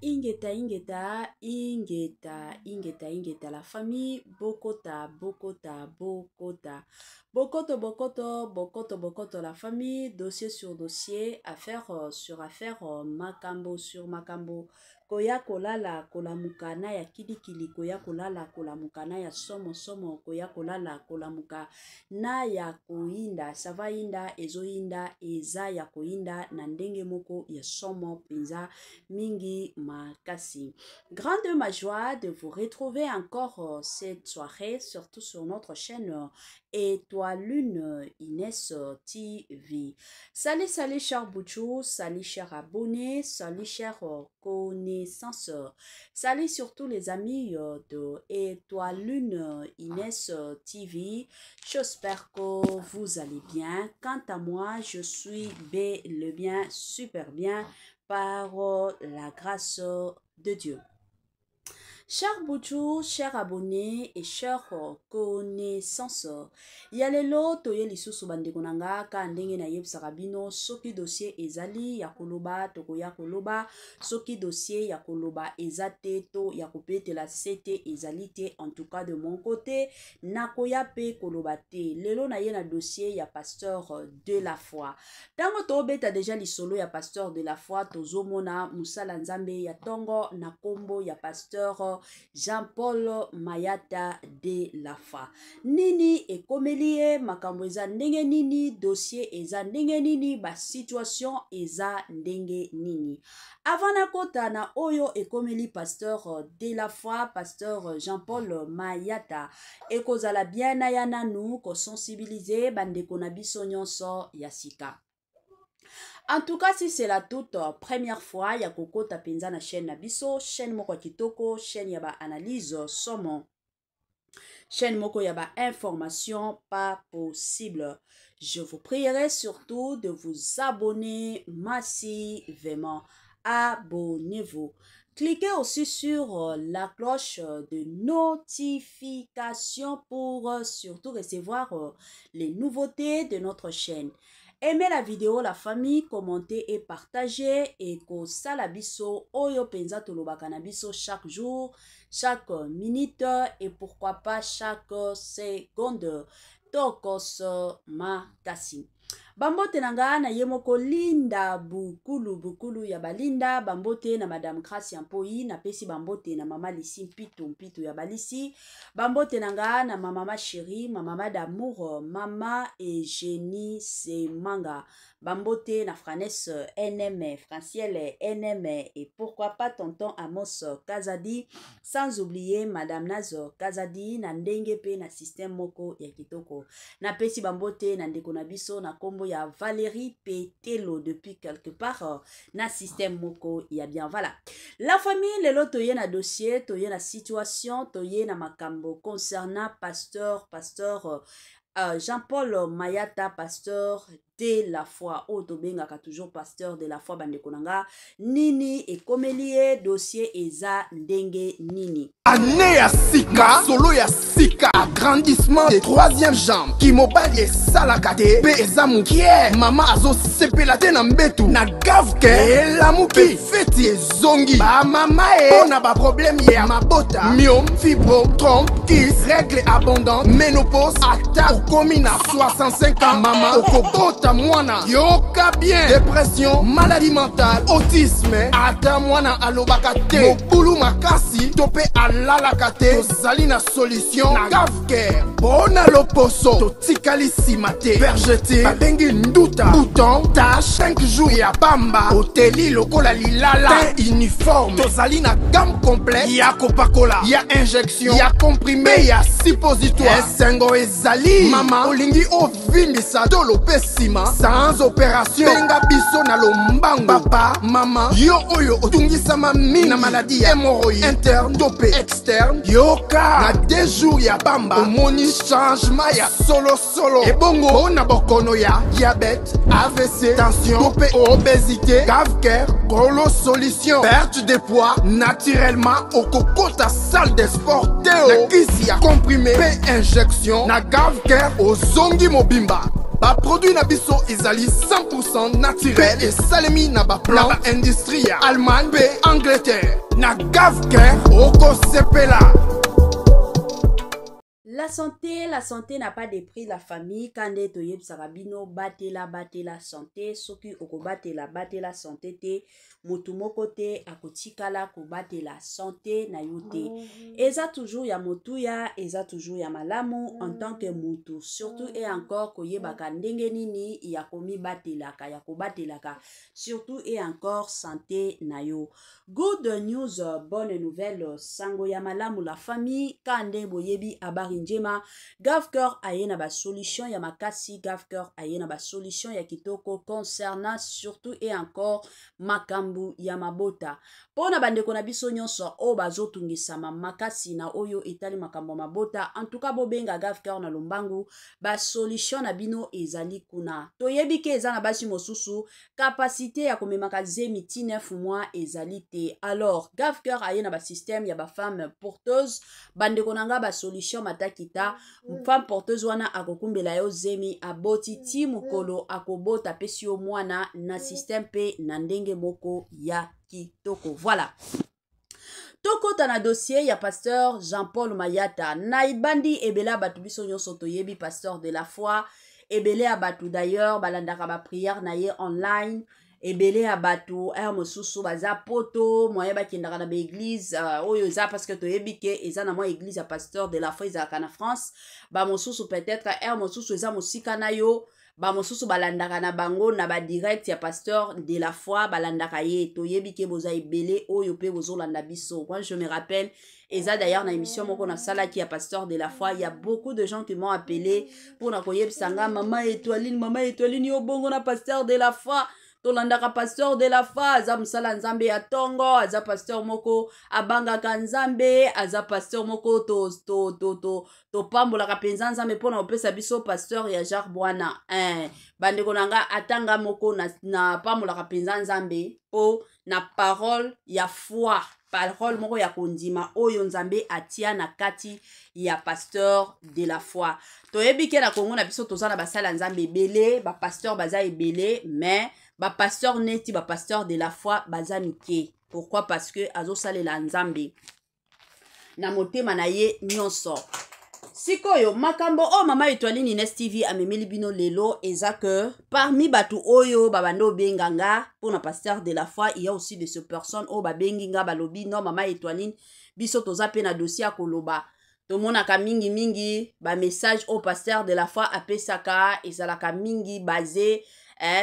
Ingeta, ingeta, ingeta, ingeta, ingeta, la famille, bokota, bokota, bokota. Bokoto, bokoto, bokoto, bokoto, la famille, dossier sur dossier, affaire sur affaire, makambo sur makambo. Koya kolala, kolamuka na ya kilikili, koya kolala, kolamuka na ya somo somo, koya kolala, kolamuka na ya koyinda. Ça va yinda, ezoyinda, eza ya koyinda na ndenge moko ya somo penza mingi makasi. Grande ma joie de vous retrouver encore cette soirée, surtout sur notre chaîne Étoile Lune Inès TV. Salut, salut cher Bouchou, salut cher abonné, salut cher connaissance. Salut surtout les amis de Étoile Lune Inès TV. J'espère que vous allez bien. Quant à moi, je suis bel et bien, super bien, par la grâce de Dieu. Cher Bouchou, cher abonné et cher connaissance, ya lelo toye lisusu bandeko na nga ka ndenge nayebisaka bino, soki dossier ezali ya koloba, tokoya koloba. Soki dossier ya koloba eza te to ya kobetela sete ezali te, en tout cas de mon côté nakoya mpe koloba te. Lelo naye na dossier ya pasteur de la foi. Ntango tobeta deja lisolo ya pasteur de la foi, tozomona mosala Nzambe ya ntongo na nkombo ya pasteur Jean-Paul Mayata de la foi. Nini ekomeli ye? Makambo eza ndenge nini? Dossier eza ndenge nini? Basituation eza ndenge nini? Avant nakota na oyo ekomeli pasteur de la foi, pasteur Jean-Paul Mayata, ekozala bien na ya nanu kosensibiliser bandeko na biso nyonso ya sika. En tout cas, si c'est la toute première fois ya kokota penza na chaîne na biso, chaîne moko ya kitoko, chaîne ya ba analyse somo, chaîne moko ya ba information pas possible, je vous prierai surtout de vous abonner massivement. Abonnez-vous. Cliquez aussi sur la cloche de notification pour surtout recevoir les nouveautés de notre chaîne. Aimez la vidéo, la famille, commentez et partagez. Et kosala biso oyo penza tolobaka na biso chaque jour, chaque minute et pourquoi pas chaque seconde. Tokos makasi. Bambote na nga na ye moko Linda Bukulu, Bukulu ya balinda. Bambote na Madame Gracia Mpoi, napesi bambote na Mama Lisi Mpitu, Mpitu ya balisi. Bambote na nga na ma mama chérie, ma mama d'amour, mama Eugénie Semanga. Bambote na Franes NM, Franciel NM et pourquoi pas tonton Amos Kazadi, sans oublier Madame Nazo Kazadi na ndenge pe na système moko ya kitoko. Napesi bambote na ndeko na biso na kombo ya Valérie Petelo depuis quelque part na système moko ya bien. Voilà. La famille, lelo toye na dossier, toye na situation, toye na makambo concernant pasteur Jean-Paul Mayata, pasteur de la foi, oyo tobengaka toujours pasteur de la foi. Bandeko na nga, nini ekomeli ye? Dossier eza ndenge nini? Année ya sika, solo ya sika, agrandissement de troisième jambe, kimobali esalaka te mpe eza mokie, mama azosepela te na mbetu, na gavke elamuki, feti ezongi, bamama e mpo na baproblème ya mabota, myome, fibro, trompe, kyste, règle abondante, ménopause, ata okomi na 65 ans, mama okobota mwana, yoka bien, dépression, maladie mentale, autisme, ata mwana alobaka te, mobulu makasi to mpe alalaka te, tozali na solution na Gavcare. Mpo na loposo totikali nsima te, vergeture babengi nduta, bouton, tache, 5 jours ya pamba, oteli lokola lilala, teint uniforme. Tozali na gamme complète ya kopakola, ya injection, ya comprimé, ya suppositoire. Esengo ezali, mama olingi ovimbisa tolo mpe nsima sans opération, benga biso na lombango. Papa, mama, yo oyo otungisama mingi na maladie ya hémorroïde interne to mpe externe, yoka, na 2 jours ya pamba omoni changement ya solosolo. Ebongo mpo na bokono ya diabète, AVC, tension to mpe obésité, Gavcare kolo solution. Perte de poids naturellement, okokota salle de sport te o, na kisi ya comprimé mpe injection, na Gavcare ozongi mobimba. Baproduit na biso ezali 100 naturel, esalemi na baplan na baindustrie ya Allemagne mpe Angleterre. Na Gavcare okosepela. La santé, la santé n'a pas de prix, la famille. Kande toyebisaka bino, batela, batela santé. Soki okobatela, batela santé te, motu moko te akotikala kobatela santé na yo te. Eza toujours ya motuya, eza toujours ya malamu en tant que mutu, surtout et encore koyebaka ndenge nini ya komibatelaka, ya kobatelaka surtout et encore santé na yo. Good news, bonne nouvelle, sango ya malamu la famille. Kande boyebi abari njema, Gavcœur aye na ba solution ya makasi, Gavcœur aye na ba solution ya kitoko concernant surtout et encore makambu ya mabota. Pona bandeko na biso nyonso oyo bazotungisama makasi na oyo etali makambo ya mabota, en tout cas bobenga Gavcœur na lombangu, ba solution na bino ezali kuna. Toyebi ke eza na basi mosusu capacité ya komemaka zemi ti 9 mois ezali te. Alors Gavcœur aye na ba système ya ba femme porteuse. Bandeko na nga, ba solution matakita, femme porteuse wana akokumbela yo zemi, aboti ti mokolo akobota, apesi yo mwana na système pe na ndenge moko ya kitoko. Voilà, tokota na dossier ya pasteur Jean-Paul Mayata. Na ebandi, ebele ya bato, biso nyonso toyebi pasteur de la foi. Ebele ya bato d'ailleurs balandaka baprière na ye online. Ebele ya bato, heure mosusu baza poto, moye bakendaka na baeglise oyo eza, parce que toyebi ke eza na mwa église ya pasteur de la foi ezalaka na France. Bamosusu peut-être heure mosusu eza mosika na yo, bamosusu balandaka na bango na badirect ya pasteur de la foi, balandaka ye. Toyebi ke boza ebele oyo mpe bozolanda biso. Moi, je me rappelle, eza d'ailleurs na émission moko nasalaki ya pasteur de la foi, il y a beaucoup de gens qui m'ont appelé mpona koyebisa nga: "Mama Étoiline, mama Étoiline, yo bongo na pasteur de la foi? Tolandaka pasteur de la foi, aza mosala Nzambe ya ntongo, aza pasteur moko abangaka Nzambe, aza pasteur moko topambolaka mpenza Nzambe mpona kopesa biso pasteur ya genre bwana." Bandeko na nga, atanga moko napambolaka mpenza Nzambe mpo na parole ya foi, parole moko ya kondima oyo Nzambe atia na kati ya pasteur de la foi. Toyebi ke na Kongo na biso toza na basala ya Nzambe ebele, bapasteur baza ebele, mais bapasteur neti bapasteur de la foi baza mike. Pourquoi? Parce que azosalela Nzambe na motema na ye nyonso. Sikoyo makambo oyo mama Etoiline Ines TV amemeli bino lelo eza que parmi bato oyo babanda obenga nga mpona pasteur de la foi, il y a aussi de ce personne oyo babengi nga, balobi: "Non, mama Etoiline, biso toza mpe na dossier ya koloba. Tomonaka mingimingi bamessage oyo pasteur de la foi apesaka ezalaka mingi basé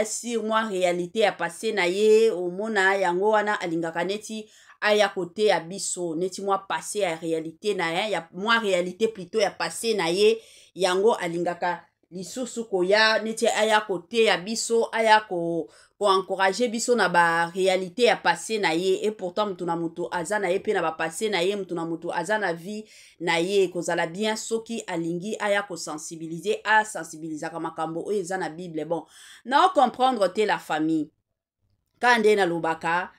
sur mwa réalité ya passé na ye. Omona yango wana alingaka neti aya koteya biso neti mwa passé ya réalité na ye, ya mwa réalité plutôt ya passé na ye. Yango alingaka lisusu koya neti aya koteya biso, aya koencourager biso na baréalité ya passé na ye. Et pourtant motu na motu aza na ye mpe na bapassé na ye, motu na motu aza na vie na ye. Kozala bien soki alingi aya kosensibiliser, asensibilisaka makambo oyo eza na Bible." Bon, nao comprendre te la famille. Kaka nde nalobaka,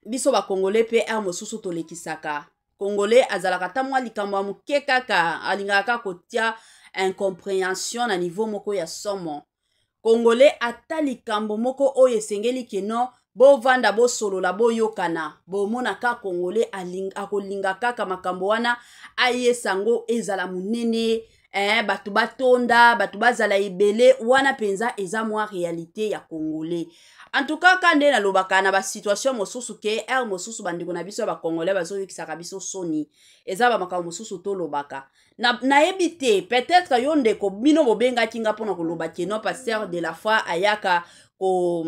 biso bakongole mpe heure mosusu tolekisaka. Congolais azalaka ata mwa likambo ya moke kaka, alingaka kaka kotia incompréhension na niveau moko ya somo. Congolais, ata likambo moko oyo esengeli keno bovanda, bosolola, boyokana, bomona kaka Congolais akolinga kaka makambo wana ayesa yango ezala monene, bato batonda, bato bazala ebele. Wana mpenza eza mwa réalité ya Congolais. En tout cas, ka nde nalobaka na basituation mosusu ke heure mosusu bandeko na biso ya bacongolais bazoyokisaka biso soni. Eza bamakambo mosusu tolobaka, nayebi te, peut-être yo ndeko, bino bobengaki nga mpona koloba ke non, pasteur de la foi ayaka ko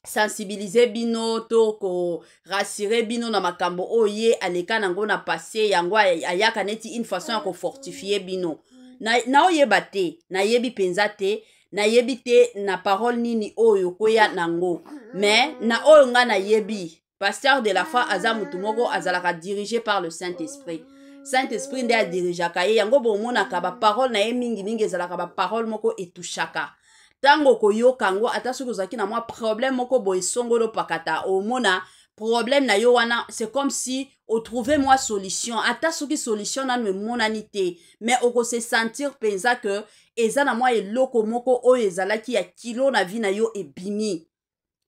sensibiliser bino to korassurer bino na makambo oyo ye aleka nango na passé. Yango ayaka neti une façon ya kofortifier bino. Naoyeba te, nayebi mpenza te, nayebi te na parole nini oyo koya nango. Mais na oyo nga nayebi, pasteur de la foi aza motu moko azalaka dirigé par le saint esprit saint esprit nde adirigeaka ye. Yango bomonaka baparole na ye mingimingi ezalaka baparole moko etouchaka. Ntango okoyoka yango, ata soki ozalaki na mwa problème moko boye, songolo pakata, omona. Problème na yo wana, c'est comme si otrouve mwa solution. Ata soki solution nanu emonani te, mais okose sentir mpenza que eza na mwa eloko moko oyo ezalaki ya kilo na vie na yo ebimi.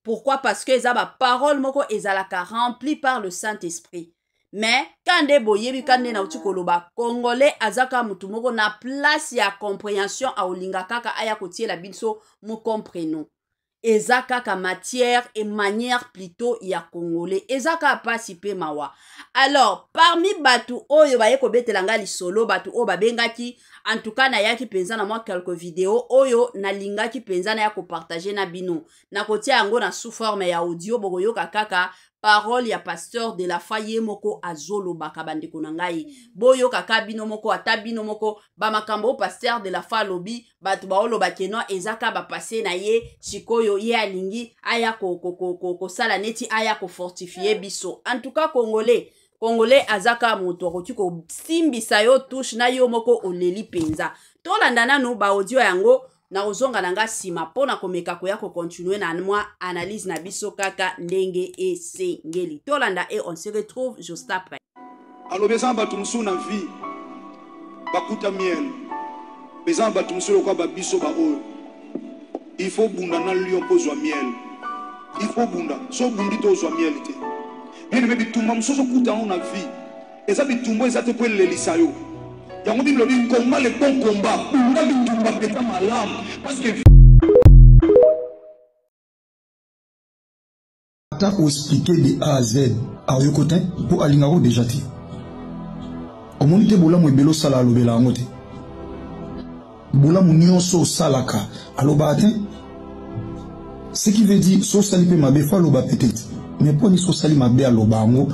Pourquoi? Parce que eza baparole moko ezalaka rempli par le Saint-Esprit. Mais ka nde boyebi, ka nde nauti koloba, Congolais aza kaka motu moko na place ya compréhension, aolinga kaka aya kotiela biso mokompreno. Eza kaka matière et manière plutôt ya Congolais, eza kaka pasi mpe mawa. Alors, parmi bato oyo baye kobetela nga lisolo, bato oyo babengaki, en tout cas nayaki mpenza na mwa quelques vidéos oyo nalingaki mpenza naya kopartage na bino. Nakotia yango na sous forme ya audio, bokoyoka kaka parole ya pasteur de la foi ye moko azolobaka. Bandeko na ngai, boyokaka bino moko, ata bino moko, bamakambo oyo pasteur de la foi alobi. Bato baoloba que non, eza ka bapasse na ye, sikoyo ye alingi aya kosala neti aya kofortifie biso. En tout cas, Congolais aza kaka moto akoki kosimbisa yo touche na yo moko, oleli mpenza. Tolanda nanu baaudio yango, nakozonga na nga nsima mpo na komeka koya kocontinue na mwa analyse na biso kaka ndenge esengeli. Tolanda et on se retrouve juste après. Alobi eza na bato mosusu na vie bakuta miel, eza na bato mosusu lokola babiso baoyo il faut bunda na lion mpo ozwa miel. Il faut bunda, so obundi te, ozwa miel te. Bien aimé, bitumba mosusu okuta yango na vie eza bitumba eza te mpo elelisa yo. Yango Bible elobi: combat le bon combat, bunda bitumba mpenza malamu, parce que Ata oexplike de A à Z, aoyoko te mpo alingako deja te. Omoni te bolamu ebele osala, alobela yango te. Bolamu nyonso osalaka, alobaka te. Ce qui veut dire, so osali mpe mabe, fo aloba peut-être. Mais mpo nini so osali mabe, aloba yango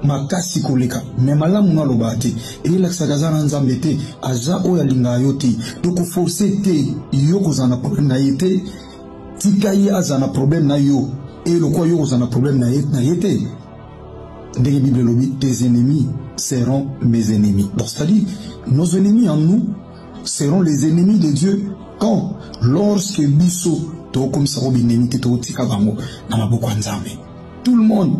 makasi koleka, mais malamu no alobaka te? Eyelakisaka aza na Nzambe te, aza oyo alingaka yo te. Tokoforce te, yo kozala na problème na ye te, tika ye azala na problème na yo. E lokola yo kozala na problème na ye te, ndenge Bible elobi: "Tes ennemis seront mes ennemis." Donc, c'est-à-dire, nos ennemis en nous seront les ennemis de Dieu quand, lorsque biso tokomisako binemi te, tokotika bango na maboko ya Nzambe. Tout le monde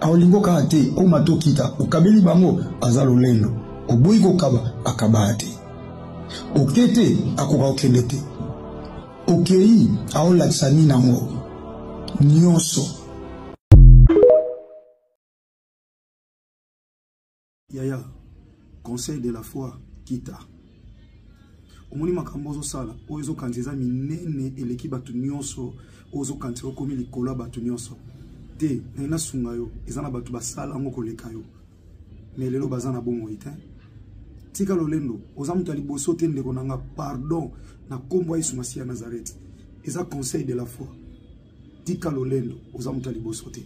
aolingo kaka te, oma tokita, okabeli bango, aza lolendo. Oboyi kokaba, akabaka te. Oke te, akoka kokende te. Okei, aolakisa nini yango nyonso? Yaya, conseil de la foi: kita. Omoni makambo ozosala oyo ezokanisa eza minene, eleki bato nyonso. Oyo ozokanisa okomi likolo ya bato nyonso te. Naye nasunga yo, eza na bato basala yango koleka yo, mais lelo baza na bomoi te. Tika lolendo, oza moto ya liboso te. Ndeko na nga, pardon, na nkombo ya Yesu Masiya ya Nazareth, eza conseil de la foi: tika lolendo, oza moto ya liboso te.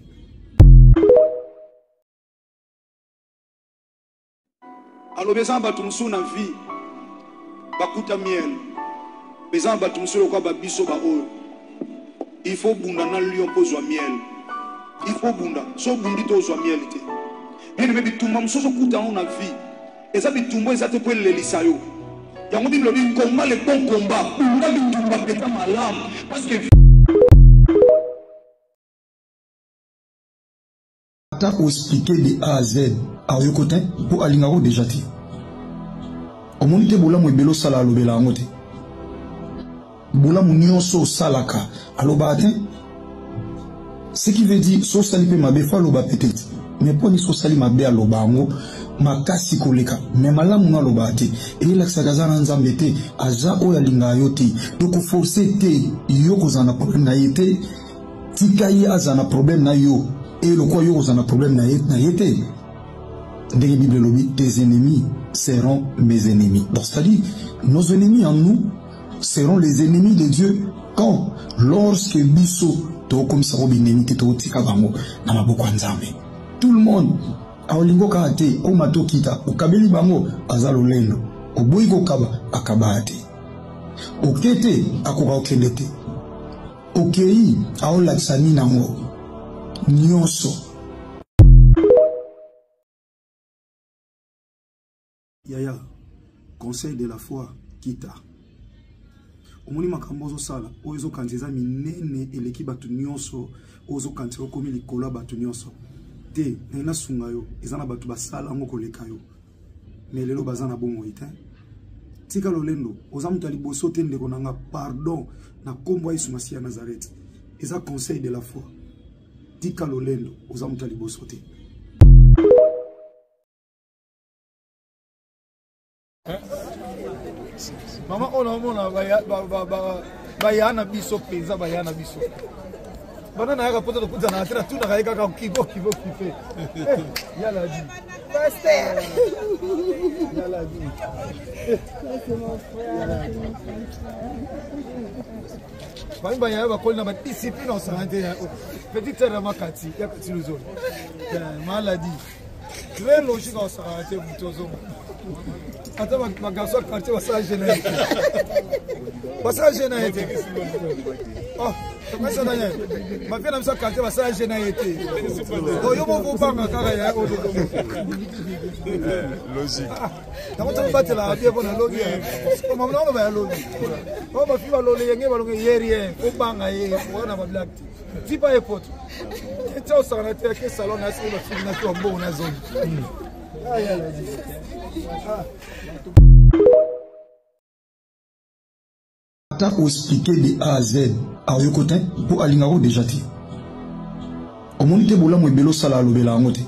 Alobi eza na bato mosusu na vie bakuta miel, eza na bato mosusu lokola babiso baoyo il faut bunda na lion mpo ozwa miel. Il faut bunda, so obundi te, ozwa miel te. Bien aimé, bitumba mosusu okuta yango na vie eza bitumba eza te mpo elelisa yo. Yango Bible elobi: combat le bon combat, bunda bitumba mpenza malamu, parce que Ata oexplike de A à Z, aoyoko te mpo alingako deja te. Omoni te bolamu ebele osala, alobela yango te. Bolamu nyonso osalaka, alobaka te. Ce qui veut dire, so osali mpe mabe, fo aloba peut-être. Mais mpo nini so osali mabe, aloba yango makasi koleka, mais malamu no alobaka te? Eyelakisaka aza na Nzambe te, aza oyo alingaka yo te. Tokoforce te, yo kozala na problème na ye te, tika ye azala na problème na yo. E lokola yo kozala na problème na ye te, ndenge Bible elobi: "Tes ennemis seront mes ennemis." Donc, c'est-à-dire, nos ennemis en nous seront les ennemis de Dieu quand, lorsque biso tokomisako binemi te, tokotika bango na maboko ya Nzambe. Tout le monde aolingo kaka te, oma tokita, okabeli bango, aza lolendo. Oboyi kokaba, akabaka te. Oke te, akoka kokende te. Okei, aolakisa nini yango nyonso? Yaya, conseil de la foi: kita. Omoni makambo ozosala oyo ezokanisa eza minene, eleki bato nyonso. Oyo ozokanisa okomi likolo ya bato nyonso. Te, naye nasunga yo, eza na bato basala yango koleka yo, mais lelo baza na bomoi te. Tika lolendo, oza moto ya liboso te ndeko na nga, pardon na nkombo ya Yesu Masiya ya Nazareth. Eza conseil de la foi. Tika lolendo, oza moto ya liboso te. Mama oyo naomona baya na biso mpenza, baya na biso bana nayaka poto tokutanaka te, natunaka ye kaka kipo kipo kipe yala di Pasteur. Yala di. Bangi bayaya bakoli na badiscipline osanga te, petite sœur ya makati ya kati luzolo maladie très logique osakaka te, moto ozonga ata bagarçon ya quartier basala gene ye te, basala gene ye te. Tokasana ye bafie na biso ya quartier basala gene ye te. Yo moko obanga kaka ya oyo. Logique. Yango tobatelaka bie mpo na lobi, mama oloba ya lobi oyo bafi balole yenge balonge ye rien, obanga ye wana bablake te, tipa ye poto tia osakana te, ake salon na soki bafiki na to mbongo na zone. Ata oexplike de A à Z, aoyoko te mpo alingako deja te. Omoni te bolamu ebele osala, alobela yango te.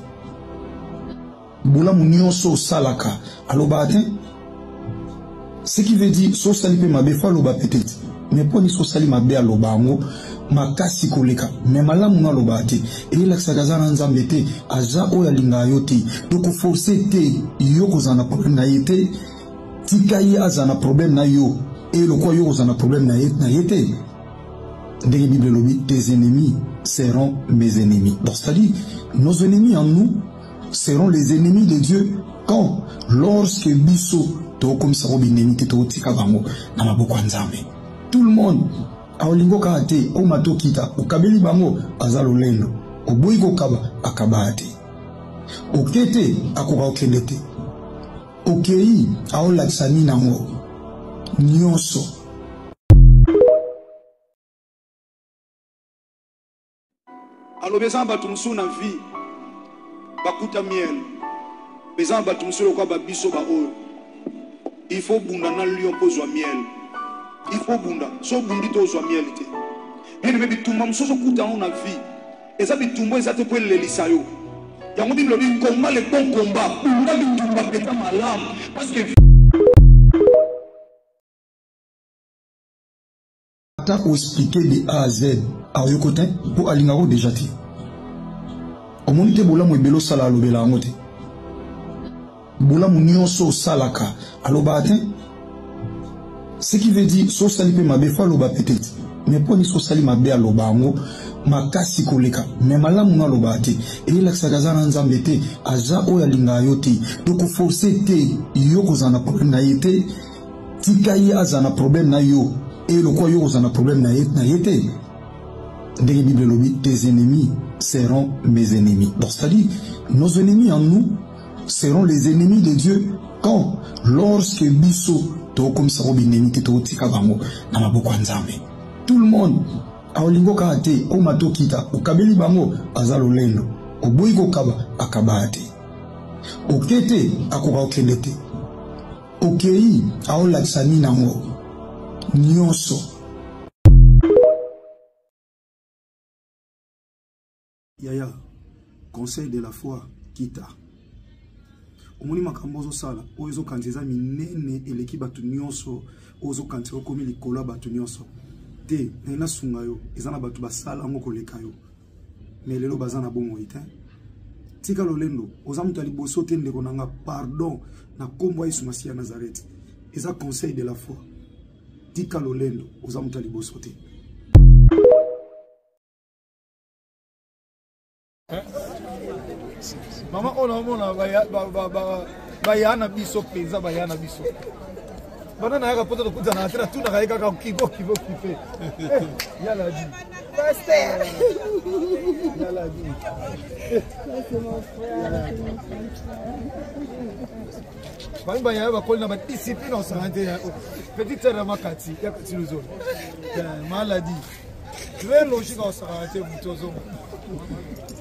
Bolamu nyonso osalaka, alobaka te. Ce qui veut dire, so osali mpe mabe, fo aloba peut-être, mais mpo nini so osali mabe aloba yango makasi koleka, mais malamu no alobaka te? Eyelakisaka aza na Nzambe te, aza oyo alingaka yo te. Donc force te, yo kozala na problème na ye te, tika ye azala na problème na yo e lokola yo kozala na problème na ye, na ye te. Ndenge Bible elobi, tes ennemis seront mes ennemis. Donc c'est-à-dire, nos ennemis en nous seront les ennemis de Dieu quand, lorsque biso tokokomisa bango binemi te, tokotika bango na maboko ya Nzambe. Tout le monde aolingo kaka te, oma tokita okabeli bango, aza lolendo. Oboyi kokaba, akabaka te. Oke te, akoka kokende te. Okei, aolakisa nini yango nyonso. Alobi eza na bato mosusu na vie bakuta miel, eza na bato mosusu lokola babiso baoyo il faut bunda na lion mpo ozwa miel. Il faut bunda, so obundi te ozwa miel te. Bien aimé, bitumba mosusu okuta yango na vie eza bitumba eza te mpo elelisa yo. Yango Bible elobi combat le bon combat, bunda bitumba mpenza malamu parce que Ata oexplike de A à Z, aoyoko te mpo alingako deja te. Omoni te bolamu ebele osala, alobela yango te. Bolamu nyonso osalaka, alobaka te. Ce qui veut dire, so osali mpe mabe, fo aloba peut-être, mais mpo nini so osali mabe aloba yango makasi koleka, mais malamu no alobaka te? Eyelakisaka aza na Nzambe te, aza oyo alingaka yo te. Donc force te, yo kozala na problème na ye te, tika ye azala na problème na yo e lokola yo kozala na problème na ye, na ye te. Ndenge Bible elobi, tes ennemis seront mes ennemis. Donc c'est-à-dire, nos ennemis en nous seront les ennemis de Dieu quand, lorsque biso tokokomisa bango binemi te, tokotika bango na maboko ya Nzambe. Tout le monde aolingo kaka te, oma tokita okabeli bango, aza lolendo. Oboyi kokaba, akabaka te. Oke te, akoka kokende te. Okei, aolakisa nini yango nyonso. Yaya, conseil de la foi, kita. Omoni makambo ozosala oyo ezokanisa eza minene eleki bato nyonso, oyo ozokanisa okomi likolo ya bato nyonso te. Naye nasunga yo, eza na bato basala yango koleka yo, mais lelo baza na bomoi te. Tika lolendo, oza moto ya liboso te ndeko na nga, pardon na nkombo ya Yesu Masiya ya Nazareth. Eza conseil de la foi. Tika lolendo, oza moto ya liboso te. Mama oyo naomona baya na biso mpenza, baya na biso bana nayaka poto tokutanaka te, natunaka ye kaka kipo kipo kipe yala di. Pasteur. Yala di. Bangi bayaya bakoli na badiscipline osanga te, petite sœur ya makati ya kati luzolo maladie. Très logique akosakana te moto ozomona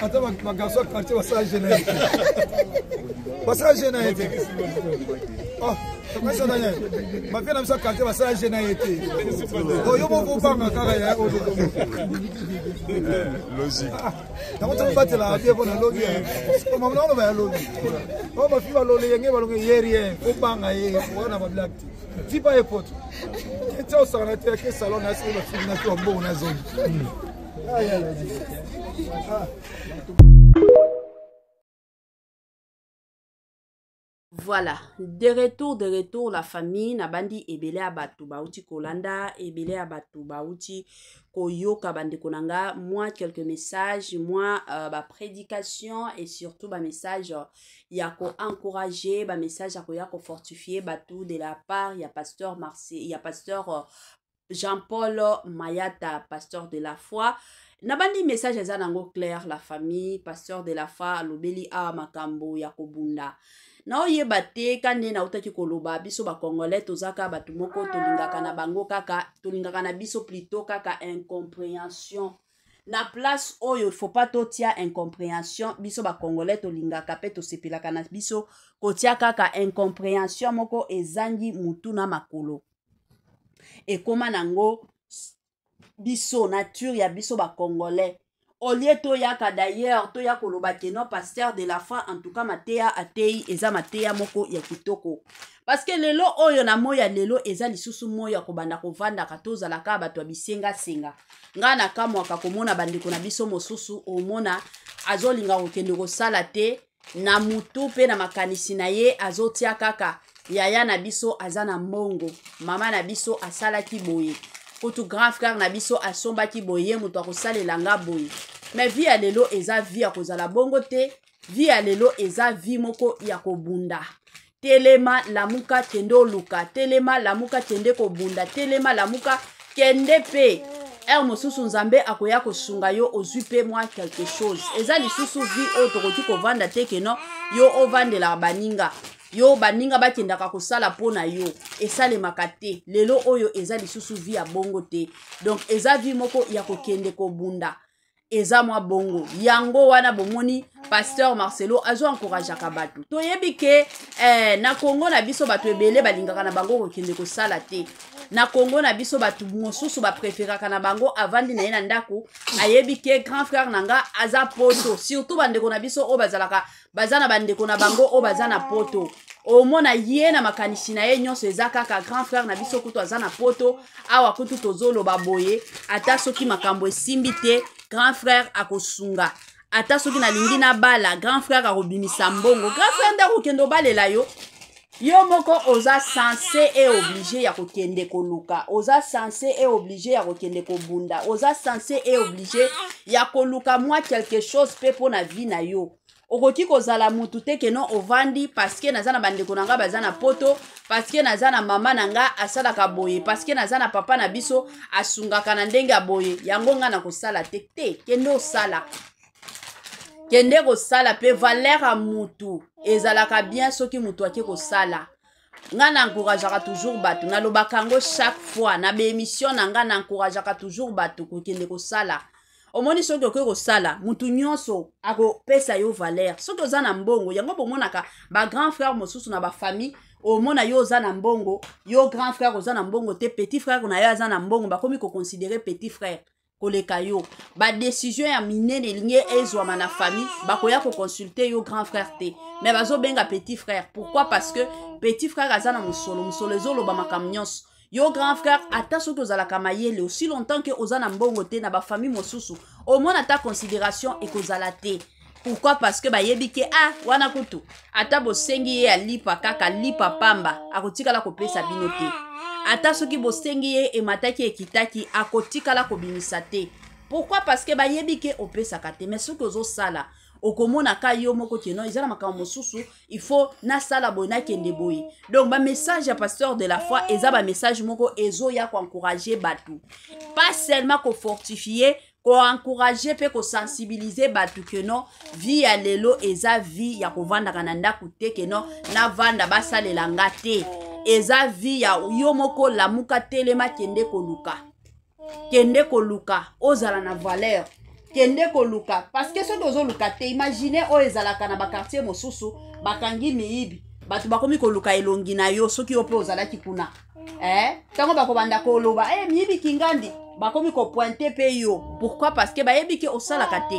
ata bagarçon ya quartier basala gene ye te, basala gene ye te. Bafie na biso ya quartier basala gene ye te. Yo moko obanga kaka ya oyo. Logique. Yango tokobatela bie mpo na lobi, mama na oloba ya lobi oyo bafi balole yenge balonge ye rien, obanga ye wana bablake te, tipa ye poto tia osakana te, ake salon na asili bafili na to mbongo na zoni. Voilà, de retour la famille. Nabandi ebele ya bato bauti kolanda, ebele ya bato bauti koyoka. Bandeko na nga, moi quelques messages, moi baprédication et surtout bamessage ya koencourager, bamessage ya koya kofortifier bato de la part ya pasteur Marce, ya pasteur Jean-Paul Mayata, pasteur de la foi. Nabandi message eza nango clair, la famille. Pasteur de la foi alobeli awa makambo ya kobunda. Naoyeba te ka nde nautaki koloba, biso bacongolais toza kaka bato moko tolingaka na bango kaka, tolingaka na biso plutôt kaka incompréhension. Na place oyo faut pas totia incompréhension. Biso bacongolais tolingaka mpe tosepelaka na biso kotia kaka incompréhension moko ezangi mutu na makolo. Ekóma nango biso nature ya biso bacongolais. Au lieu toyaka d'ailleurs toya koloba ke non, pasteur de la foi, en tout cas mateya atei eza mateya moko ya kitoko, parce que lelo oyo na moi ya lelo eza lisusu moi ya kobanda kovandaka, tozalaka bato ya bisengasenga. Ngai nakamwaka komona bandeko na biso mosusu, omona azolinga kokende kosala te, na mutu mpe na makanisi na ye azotia kaka yaya na biso aza na mbongo, mama na biso asalaki boye, kutu grand frère na biso asombaki boye, ye moto akosalela nga boye. Mais vie ya lelo eza vie ya kozala bongo te. Vie ya lelo eza vie moko ya kobunda. Telema, lamuka, kende oluka. Telema, lamuka, kende kobunda. Telema, lamuka, kende mpe heure mosusu Nzambe akoya kosunga yo, ozwi mpe mwa quelque chose. Eza lisusu vie oyo tokoki kovanda te ke non, yo ovandelaka baninga, yo baninga bakendaka kosala mpo na yo. Esalemaka te. Lelo oyo eza lisusu vie ya bongo te. Donc eza vie moko ya kokende kobunda, eza mwa bongo. Yango wana bomoni pasteur Marcelo azo encourageaka bato. Toyebi ke na Kongo na biso bato ebele balingaka na bango kokende kosala te. Na Kongo na biso bato mosusu bapréféraka na bango avandi na ye na ndako, ayebi ke grand frère na nga aza poto. Surtout bandeko na biso oyo bazalaka baza na bandeko na bango oyo baza na poto, omona ye na makanisi na ye nyonso eza kaka grand frère na biso kutu aza na poto. Awa kutu tozoloba boye, ata soki makambo esimbi te, grand frère akosunga. Ata soki nalingi nabala, grand frère akobimisa mbongo. Grand frère nde akokende obalela yo? Yo moko oza censé et obligé ya kokende koluka, oza censé et obligé ya kokende kobunda, oza censé et obligé ya koluka mwa quelque chose mpe mpo na vie na yo. Okoki kozala mutu te ke non, ovandi parce que naza na bandeko na nga baza na poto, parce que naza na mama na nga asalaka boye, parce que naza na papa na biso asungaka na ndenge ya boye, yango nga na kosala te. Te, kende osala, kende kosala mpe valeur ya mutu ezalaka bien soki mutu ake kosala. Nga na encourageaka toujours bato, nalobaka yango chaque fois na baémission na nga, na encourageaka toujours bato kokende kosala. Omoni, soki okoki kosala, mutu nyonso akopesa yo valeur soki oza na mbongo. Yango bomonaka bagrand frère mosusu na bafamille, omona yo oza na mbongo, yo grand frère oza na mbongo te, petit frère na yo aza na mbongo, bakomi koconsidérer petit frère koleka yo. Badécision ya minene elingi ezwama na famille, bakoya koconsulter yo grand frère te, mais bazobenga petit frère. Pourquoi? Parce que petit frère aza na mosolo, mosolo ezoloba makambo nyonso. Yo grand frère, ata soki ozalaka mayele, aussi longtemps ke oza na mbongo te, na bafamille mosusu omona ata considération ekozala te. Pourquoi? Parce que bayebi ke ah, wana kutu ata bosengi ye alipa kaka lipa pamba, akotikala kopesa bino te. Ata soki bosengi ye emataki ekitaki, akotikala kobimisa te. Pourquoi? Parce que bayebi ke opesaka te. Mais soki ozosala, okomona ka yo moko ke non, eza na makambo mosusu, il faut nasala boye, nakende boye. Donc bamessage ya pasteur de la foi eza bamessage moko ezoya koencourager bato, pas seulement kofortifier, koencourager mpe kosensibiliser bato ke non, vie ya lelo eza vie ya kovandaka na ndako te, ke non, navanda basalela nga te. Eza vie ya yo moko, lamuka, telema, kende koluka. Kende koluka ozala na valeur. Kende koluka parce que soki ozoluka te, imagine oyo ezalaka na bakartier mosusu, bakangi miyibi, bato bakomi koluka elongi na yo soki yo mpe ozalaki kuna. Ntango bakobanda koloba miyibi kingandi, bakomi kopointe mpe yo. Pourquoi? Parce que bayebi ke osalaka te,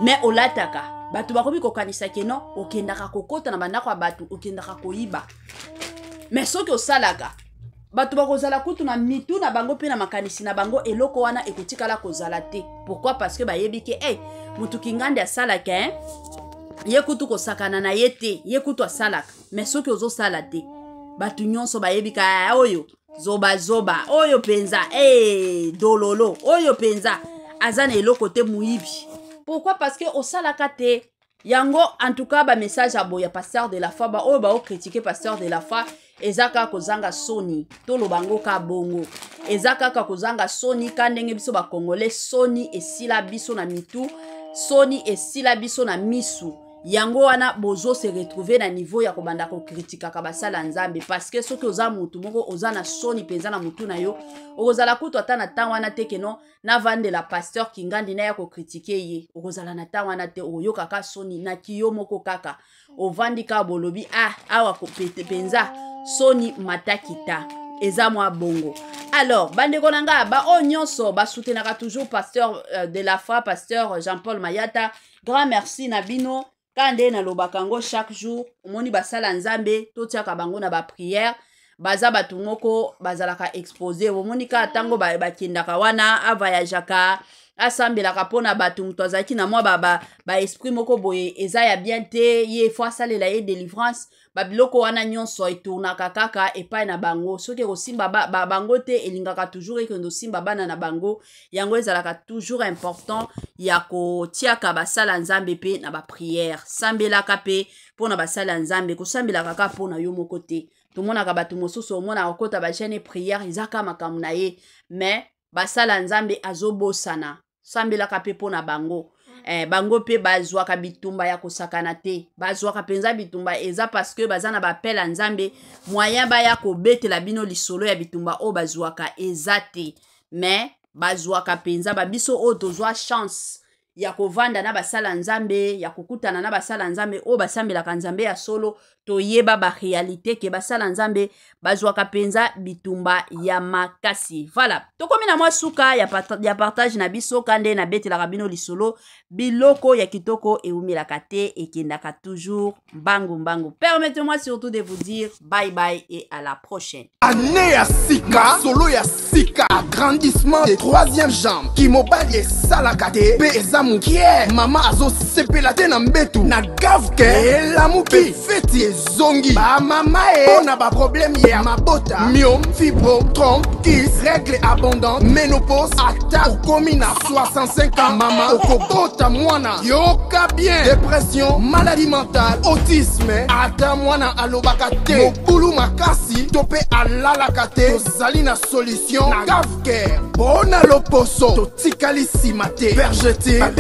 mais olataka. Bato bakomi kokanisa ke non, okendaka kokota na bandako ya bato, okendaka koyiba. Mais soki osalaka, bato bakozala kutu na mitu na bango mpe na makanisi na bango, eloko wana ekotikala kozala te. Pourquoi? Parce que bayebi ke mutu kingandi asalaka, ye kutu kosakana na ye te, ye kutu asalaka. Mais soki ozosala te, bato nyonso bayebi ka oyo zobazoba, oyo mpenza dololo, oyo mpenza aza na eloko te, moyibi. Pourquoi? Parce que osalaka te. Yango en tout cas bamessage ya boye ya pasteur de la foi, baoyo baocritiquer pasteur de la foi, eza kaka kozanga soni. Toloba yango ka bongo, eza kaka kozanga soni. Ka ndenge biso bakongolais, soni esila biso na mitu, soni esila biso na misu. Yango wana bozo se retrouver na niveau ya kobanda kokritikaka basala Nzambe. Parce que soki oza mutu moko oza na soni mpenza na mutu na yo, okozala kutu ata na ntango wana te keno navandela pasteur Kingandi na ya kocritiquer ye. Okozala na ntango wana te, okoyokaka soni na kiyo moko kaka ovandi kaka bolobi awa mpenza soni matakita eza mwa bongo. Alors bandeko na nga, baoyo nyonso basoutenaka toujours pasteur de la foi, pasteur Jean-Paul Mayata, grand merci na bino. Ka nde nalobaka yango chaque jour, omoni basala Nzambe, totiaka bango na baprière. Baza bato moko bazalaka exposé. Omoni kaka ntango bakendaka wana, avoyageaka, asambelaka mpona bato. Moto azalaki na mwa baesprit ba moko boye eza ya bien te, ye fo asalela ye délivrance. Babiloko wana nyonso etournaka kaka epai na bango. Soki ekosimba bango te, elingaka toujours ekende osimba bana na bango. Yango ezalaka toujours important ya kotiaka basala Nzambe mpe na baprière. Sambelaka mpe mpona basala Nzambe, kosambelaka kaka mpona yo moko te. Tomonaka bato mosusu, omonaka kokota bajeûne, prière eza kaka makambo na ye, mais basala Nzambe azobosana. Sambelaka mpe mpo na bango. Bango mpe bazwaka bitumba ya kosakana te, bazwaka mpenza bitumba. Eza parce que baza na baappel ya Nzambe. Moyen baya kobetela bino lisolo ya bitumba oyo bazwaka eza te, mais bazwaka mpenza. Babiso oyo tozwa chance ya kovanda na basala Nzambe, ya kokutana na basala Nzambe oyo basambelaka Nzambe ya solo, toyeba baréalité ke basala Nzambe bazwaka mpenza bitumba ya makasi. Voilà, tokomi na mwa suka ya partage na biso. Ka nde nabetelaka bino lisolo, biloko ya kitoko eumelaka te, ekendaka toujours mbangu mbangu. Permettez-moi surtout de vous dire bye bye et à la prochaine. Année ya sika, solo ya sika, agrandissement de troisième jambe, kimobali esalaka te mpe eza mokie, mama azosepela te na mbetu, na gavke elamuki, feti ezongi bamama e mpo na baproblème ya mabota, myome, fibrome, trompe, kyste, règle abondante, ménopause. Ata okomi na 65 ans, mama okobota mwana, yoka bien, dépression, maladie mentale, autisme, ata mwana alobaka te, mobulu makasi to mpe alalaka te, tozali na solution na Gavcare. Mpo na loposo, totikali nsima te. Vergeture.